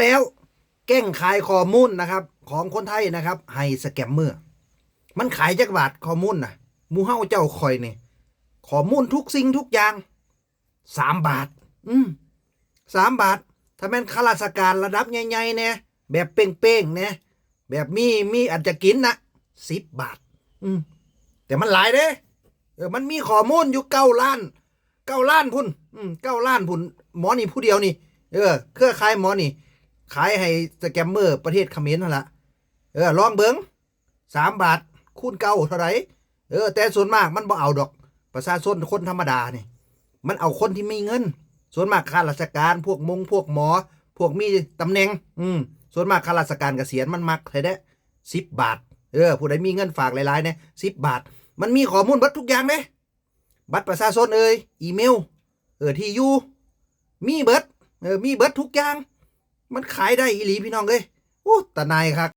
ແລ້ວແກ້ງຂາຍຂໍ້ມູນນະຄັບ ຂອງຄົນໄທນະຄັບ ໃຫ້ສະແກມເມີ ມັນຂາຍຈັກບາດຂໍ້ມູນນະ ໝູ່ເຮົາເຈົ້າຂ້ອຍນີ້ ຂໍ້ມູນທຸກສິ່ງທຸກຢ່າງ ສາມບາດ ອືມ ສາມບາດ ຖ້າແມ່ນຂ້າລາຊະການລະດັບໃຫຍ່ໆແດ່ ແບບເປັ້ງໆແດ່ ແບບມີ ມີອັນຈະກິນນະ ສິບບາດ ອືມ ແຕ່ມັນຫຼາຍເດ້ ເອີ ມັນມີຂໍ້ມູນຢູ່ເກົ້າລ້ານ ເກົ້າລ້ານພຸ້ນ ອືມ ເກົ້າລ້ານພຸ້ນ ໝໍນີ້ຜູ້ດຽວນີ້ ເອີ ເຄືອຂ່າຍໝໍນີ້ ຂາຍໃຫ້ສະແກມເມີປະເທດຂະເໝນຫັ້ນລະ ເອີ ລອງເບິ່ງ ສາມບາດ ຄູນເກົ້າເທົ່າໃດ ເອີ ແຕ່ສ່ວນມາກມັນບໍ່ເອົາດອກ ປະຊາຊົນຄົນທຳມະດານີ້ ມັນເອົາຄົນທີ່ມີເງິນ ສ່ວນມາກຂ້າລາຊະການ ພວກມົງພວກໝໍ ພວກມີຕຳແໜ່ງ ອືມ ສ່ວນມາກຂ້າລາຊະການກະສຽນ ມັນມັກແທ້ເດ້ ສິບບາດ ເອີ ຜູ້ໃດມີເງິນຝາກຫຼາຍໆແດ່ ສິບບາດ ມັນມີຂໍ້ມູນເບິດທຸກຢ່າງເດ້ ບັດປະຊາຊົນເອີຍ ອີເມວ ເອີ ທີ່ຢູ່ ມີເບິດ ເອີ ມີເບິດທຸກຢ່າງ ມັນຂາຍໄດ້ອີ່ຫຼີພີ່ນ້ອງເອີຍ ໂອ້ ຕາໜ່າຍຄັກ